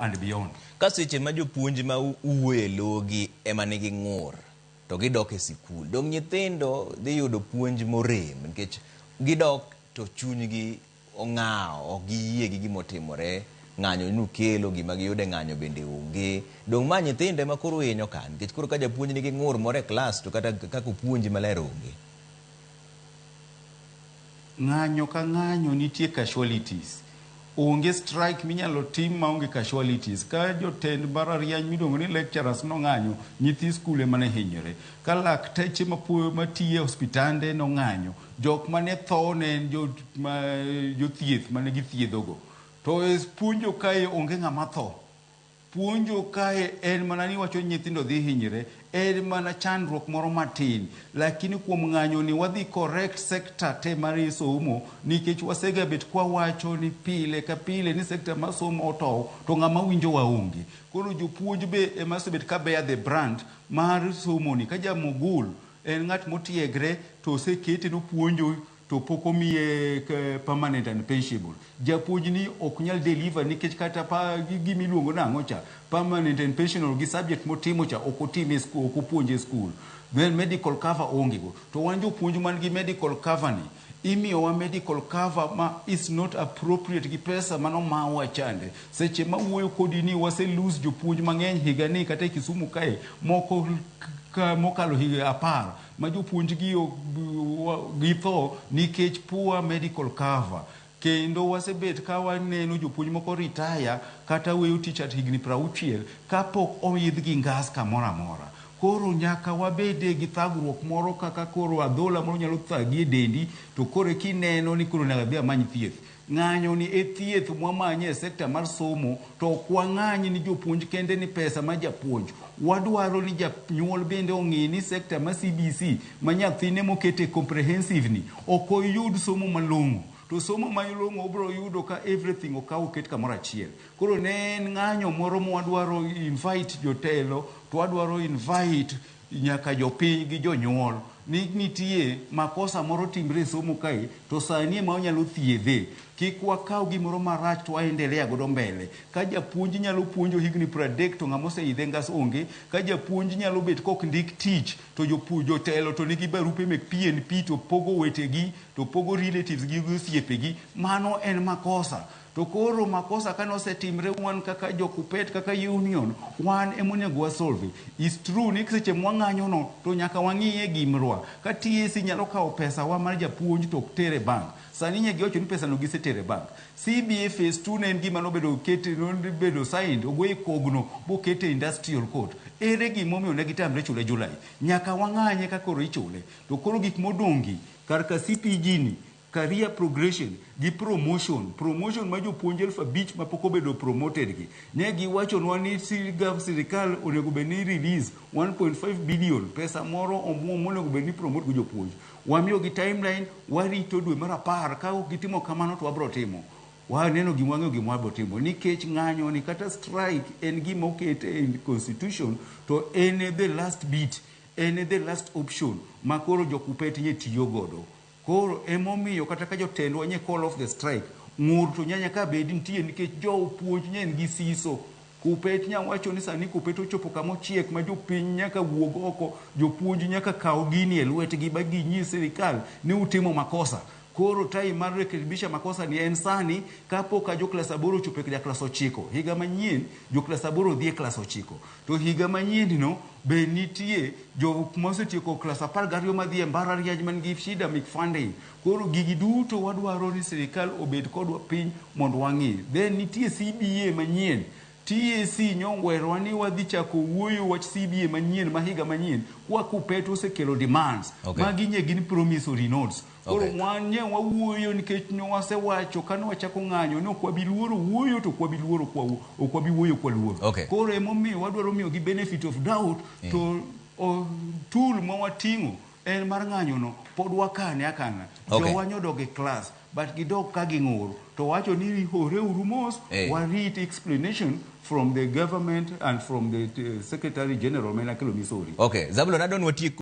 And beyond. Ka seche ma jopuonj ma wuoyo e logi ema nigi ng'ur to gidok e sikul, dong' nyithindo dhi yudo puonj morem nikech gidok to chunygi ong'awo, ok giyie gi gimotimore, ng'anyo nukelo, gima giyudo e ng'anyo bende onge. Dong' ma nyithindo ema koro hinyo ka nikech koro ka japuonj nigi ng'ur moro e klas to kata kaka opuonji maler onge. Ng'anyo ka ng'anyo nitie casualties. Onge strike minyalo tim maonge casualties. Ka jotend mbalariany miluongo ni lecturers nong'anyo, nyithi skul ema ne hinyore. Ka lakteche matiyo e osiptande nong'anyo, jok mane tho ne en jothieth mane githiedhogo. To e puonjo kae onge ng'ama tho. Puonjo kae en mana ni wacho nyithindo dhi hinyre, en mana chandruok moro matin. Lakini kuom ng'anyo ni wadhi correct sector te mar somo nikech wasega bet kwawacho ni pile ka pile ni sector mar somo otow to ng'ama winjo wa onge. Koro jopuonj be ema osebet ka bear the brand mar somo ni. Ka jamogul en ng'at motiegre to osekete nopuonjo to pok omiye permanent and pensionable. Japuonj ni ok nyal deliver nikech kata pa gima iluongo nang'o cha permanent and pensionable gi subject motimo cha ok otim e school, ok opuonj e school. Then medical cover onge go. To wan jopuonj man gi medical cover ni imiyowa medical cover ma is not appropriate gi pesa manomawa chande. Seche ma wuoyo kodi ni wase lose jopuonj mang'eny higa ni kata e Kisumu kae moko ka mokalo higa 10 ma jopuonj gi githo nikech poor medical cover. Kendo wasebet ka waneno jopuonj moko retire kata weyo tich at higni 60 kapok oidh gi ngas kamoro amora. Koro nyaka wabede gi thagruok moro kaka koro adhola moro nyalo thagi e dendi to koro kineno ni koro onego adhi amany thieth. Ng'anyo ni e thieth mwamanye e sekta mar somo to ok wang'any ni jopuonj kende ni pesa ma japuonj. Wadwaro ni janyuol bende ong'i ni sekta ma CBC ma nyathine mokete comprehensive ni ok oyud somo malong'o. To somo malong'o obiro yudo ka everything okaw oket kamoro achiel. Koro ne en ng'anyo moro mwadwaro invite jotelo to wadwaro invite nyaka jopiny gi jonyuol ni nitie makosa moro timre e somo kae to sani ema wanyalo thiedhe. Kik wakaw gimoro marach to waendelea godo mbele. Ka japuonj nyalo puonjo higni 30 to ng'ama oseidhe ngas onge. Ka japuonj nyalo bet kok ndik tich to jotelo to nigi barupe mek PNP to pogo wetegi to pogo relatives gi osiepegi. Mano en makosa. To koro makosa kane osetimre wan kaka jo-Kuppet kaka union wan emonego wasolve. Is true ni seche mwang'anyo no to nyaka wang'iye gimrwa. Ka TSC nyalo kawo pesa wa mar japuonj to ok tere bank. Sani nye giwacho ni pesa no gisetere bank. CBA phase 2 ne en gima nobedo ket nobedo signed ogoye kogno bokete industrial court. Ere gimomiyo ne gitamre chule July? Nyaka wang'anye ka koro ichule. To koro gik modong'gi kar ka CPG ni career progression gi promotion, promotion ma jopuonj 5,000 mapok obedo promoted gi. Ne giwachonwa ni sirikal onego bed ni release 1.5 billion pesa moro omuom monego bed ni promote go jopuonj. Wamiyogi timeline, warito dwe mar 10 ka ok gitimo kamano to wabro timo. Waneno gima wang'eyo gima wabro timo nikech ng'anyo ni kata strike en gima oket e constitution to en the last bit, en the last option ma koro jo Kuppet nye tiyo godo. Koro emomiyo kata ka jotendwa nye call off the strike, ng'ur to nyanya ka bed nitie nikech jopuonj nye nigi siso. Kuppet nya wacho ni sani Kuppet ochopo kama ochiek ma jopiny nyaka wuog oko, jopuonj nyaka kaw gini e lwetgi ba ginyis sirikal ni utimo makosa. Koro time mar rekebisha makosa ni en sani kapok ka jo klas 8 ochopo e klas 9. Higa manyien jo klas 8 dhi e klas 9. To higa manyien no be nitie jok mosetieko klas 12 madhi e mbalariany man gi shida mek funding. Koro gigi duto wadwaro ni sirikal obed kodwa piny mondo wang'i. Then nitie CBA manyien. TSC nyongwerwa ni wadhi chako wuoyo wach CBA manyien ma higa manyien kwa Kuppet osekelo demands. Magi nye gin promissory notes. Koro wan nye wawuoyo nikech ne wasewacho kane wachako ng'anyo ni ok wabi luoro wuoyo to ok wabi luoro kwa ok wabi wuoyo kwa luoro. Koro emomiyo wadwaro miyogi benefit of doubt to tool ma wating'o en mar ng'anyo no pod wakane akana. Jowa nyodog e class but gidok ka ging'ur to wacho ni horeuru mos warit explanation from the government and from the Secretary General Mena Akelo Misori. Okay, Zabulon adwa ni watiek